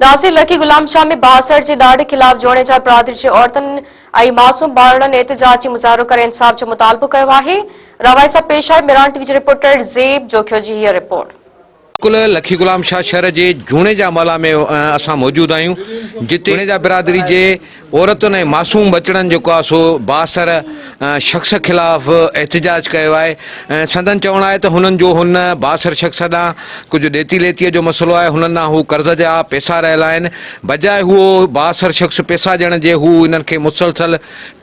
ناظرين لکي غلام شاهه ۾ بااثر جي ڏاڍ خلاف جوڻيجا برادري جي عورتن ۽ معصوم ٻارڙن احتجاجي مظاهرو ڪري انصاف جو مطالبو ڪيو آهي رواي سان پيش آهي ميران ٽي وي جي رپورٽر زيب جوکيو جي هيء رپورٽ. بلڪل لکي غلام شاهه شھر جي جوڻيجا محلا ۾ اسان موجود آهيون جتي جوڻيجا برادري جي عورتن ۽ معصوم ٻچڙن جيڪو آهي سو بااثر شخص خلاف احتجاج ڪيو آهي ۽ سندن چوڻ آهي ته هنن جو هن بااثر شخص ڏانهن ڪجهه ڏيتي ليتيء جو مسئلو آهي هنن ڏانهن هو قرض جا پيسا رهيل آهن بجاء هو بااثر شخص پيسا ڏيڻ جي هو انهن کي مسلسل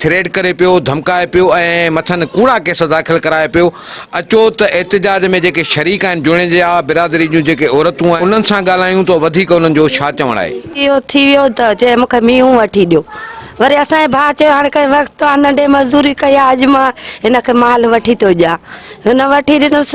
ٿريٽ ڪري پيو، ڌمڪائي پيو ۽ مٿن ڪوڙا ڪيس داخل ڪرائي پيو. اچو ته احتجاج ۾ جيڪي شريڪ آهن جوڻيجا برادري جون جيڪي عورتون آهن انهن سان ڳالهايون ته وڌيڪ انهن جو ڇا چوڻ آهي. اهو ٿي ويو ته چئي مون کي مينهون وٺي ڏيو. وري اسان جي ڀاء چيو هاڻي ڪنهن وقت آ ننڍي مزوري ڪئي آ اڄ مان هن کي مال وٺي ٿو ڏيان. هن وٺي ڏنس.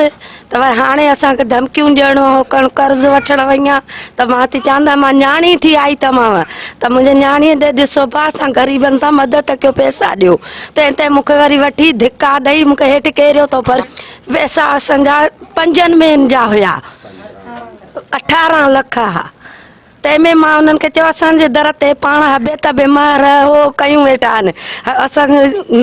ته وري هاڻي اسان کي ڌمڪيون ڏيڻ هو ڪڻ قرض وٺڻ وئي ته مان ٿي چوان ته مان نياڻي ٿي آئي تمام ته منهنجي نياڻي ڏي ڏسو پا اسان غريبن سان مدد ڪيو پئسا ڏيو تنهن تي مون کي وري وٺي ڌڪا ڏئي مون کي هيٺ ڪيريو ٿو پر پئسا اسان جا پنجن مهين جا هيا اٺارهن لک ها تنهن ۾ مان انهن کي چيو اسان جي در تي پاڻ هبي تبي مهر هو ڪيون ويٺا آهن اسان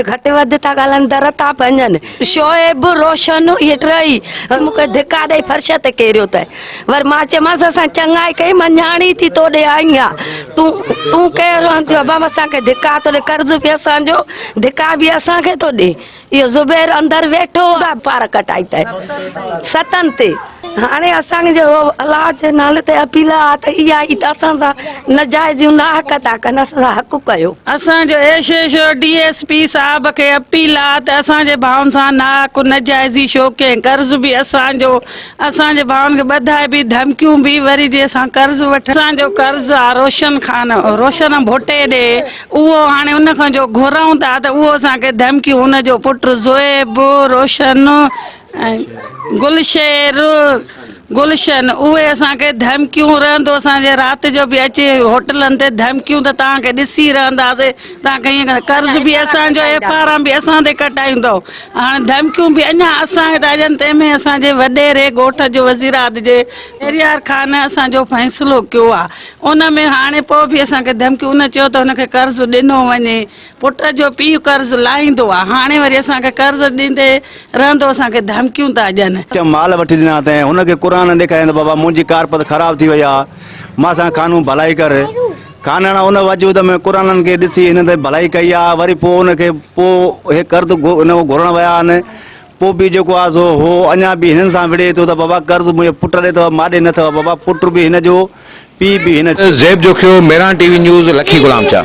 گهٽ وڌ ٿا ڳالهائن در ٿا ڀڃن. شعيب، روشن اهي ٽئي مون کي ڌڪا ڏئي فرش تي ڪيريو ته وري مان چيومانس اسان چڱائي ڪئي مان نياڻي ٿي تو ڏي آئي آهيان تون تون ڪير آهين ابا اسان کي ڌڪا ٿو ڏي قرض به اسان جو ڌڪا به اسان کي ٿو ڏي. اهو زبير اندر ويٺو هو پار ڪٽائي ته ستن تي هاڻي اسان کي جو الله جي نالي تي اپيل آ ته اها ئي ته اسان سان ناجائزيون ناحق ٿا ڪن اسان سان حق ڪيو. اسان جو S H O D S P صاحب کي اپيل آ ته اسان جي ڀائن سان ناحق ناجائزي شو ڪئين قرض به اسان جو اسان جي ڀائن کي ٻڌائي به ڌمڪيون به وري جي اسان قرض وٺ اسان جو قرض آ روشن خان روشن ڀٽي ڏي اهو هاڻي ان کان جو گهرون ٿا ته اهو اسان کي ڌمڪيون ان جو پٽ زويب، روشن ۽ گلشير، گلشن اهي اسان کي ڌمڪيون رهندو اسان جي رات جو به اچي هوٽلن تي ڌمڪيون ته توهان کي ڏسي رهنداسي توهان کي ائين قرض به اسان جو ايف آر به اسان تي ڪٽائيندو هاڻي ڌمڪيون به اڃا اسان کي ٿا ڏين تنهن ۾ اسان جي وڏيري ڳوٺ جو وزيراد جي شهريار خان اسان جو فيصلو ڪيو آ ان ۾ هاڻي پوء به اسان کي ڌمڪيون ان چيو ته هن کي قرض ڏنو وڃي پٽ جو پيء قرض لاهيندو آ هاڻي وري اسان کي قرض ڏيندي رهندو اسان کي ڌمڪيون ٿا ڏين. چيم مال وٺي ڏنا اٿئي هن کي قرآن ڏيکاريائين ته بابا منهنجي ڪارپت خراب ٿي وئي آ مان سان خانو ڀلائي ڪر خانڻ ان وجود ۾ قرآنن کي ڏسي هن تي ڀلائي ڪئي آ وري پوء ان کي پوء هي قرض هن کان گهرڻ ويا آهن پوء به جيڪو آ سو هو اڃا به هنن سان وڙهي ٿو ته بابا قرض منهنجي پٽ ڏي اٿو مان ڏي نه اٿو بابا پٽ به هن جو پيء به هن Zeb Jokhio, Mehran T V news, Lakhi Ghulam Shah.